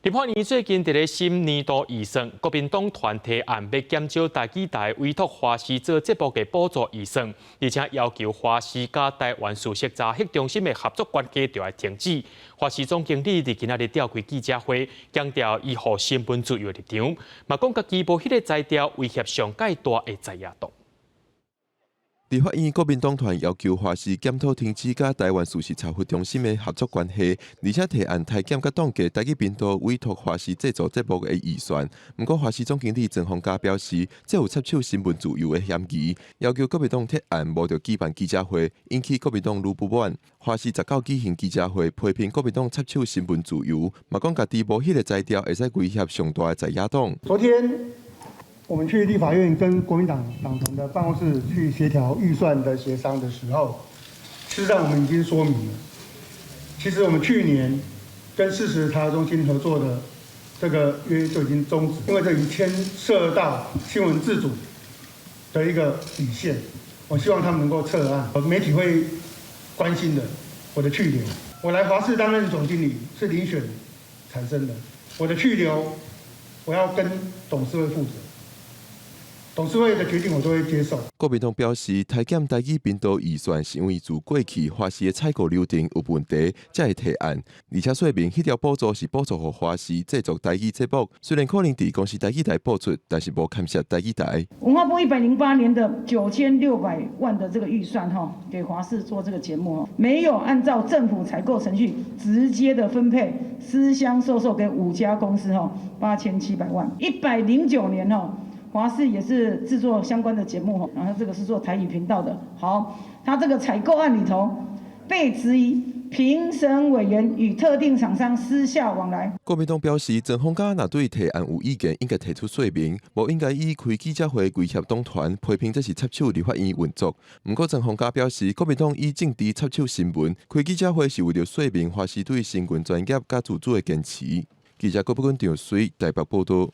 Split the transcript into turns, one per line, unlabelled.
立法院最近佇咧審年度預算，國民黨團提案欲減少台語台委託華視做節目的補助預算，而且要求華視佮台灣事實查核中心的合作關係著愛停止。華視總經理佇今仔日召開記者會，強調伊予新聞自由的立場，嘛講家己無彼个才調威脅上蓋大的在野黨。
立法院國民黨團要求華視檢討停止佮台灣事實查核中心的合作關係，而且提案削減佮凍結台語頻道委託華視製作節目的預算。毋過華視總經理曾鴻嘉表示，這有插手新聞自由的嫌疑，要求國民黨撤案無著舉辦記者會，引起國民黨愈不滿。華視19舉行記者會，批評國民黨插手新聞自由，嘛講家己無彼个才調會使威脅上大的在野黨。
昨天，我們去立法院跟國民黨黨團的辦公室去協調預算的協商的時候，事實上我們已經說明了，其實我們去年跟事實查核中心合作的這個約就已經終止，因為這已經牽涉到新聞自主的一個底線。我希望他們能夠撤案，媒體會關心的。我的去留，我來華視擔任總經理是遴選產生的，我的去留我要跟董事會負責。董事會的決定我都會接受。
國民黨表示，削減台語頻道預算是因為自過去華視的採購流程有問題，才會提案。而且說明彼條補助是補助予華視製作台語節目，雖然可能佇公視台語台播出，但是無牽涉台語台。
文化部108年的9600萬的這個預算，哈，給華視做這個節目，沒有按照政府採購程序直接的分配，私相授受給五家公司，哈，8700萬。109年，哈，華視也是製作相關的節目，然後這個是做台語頻道的。好，他這個採購案裡頭被質疑評審委員與特定廠商私下往來。
國民黨表示，曾鴻嘉若對提案有意見，應該提出說明，無應該以開記者會威脅黨團，批評這是插手立法院運作。毋過曾鴻嘉表示，國民黨以政治插手新聞，開記者會是為著說明華視對新聞專業佮自主的堅持。記者郭寶君、張水台北報道。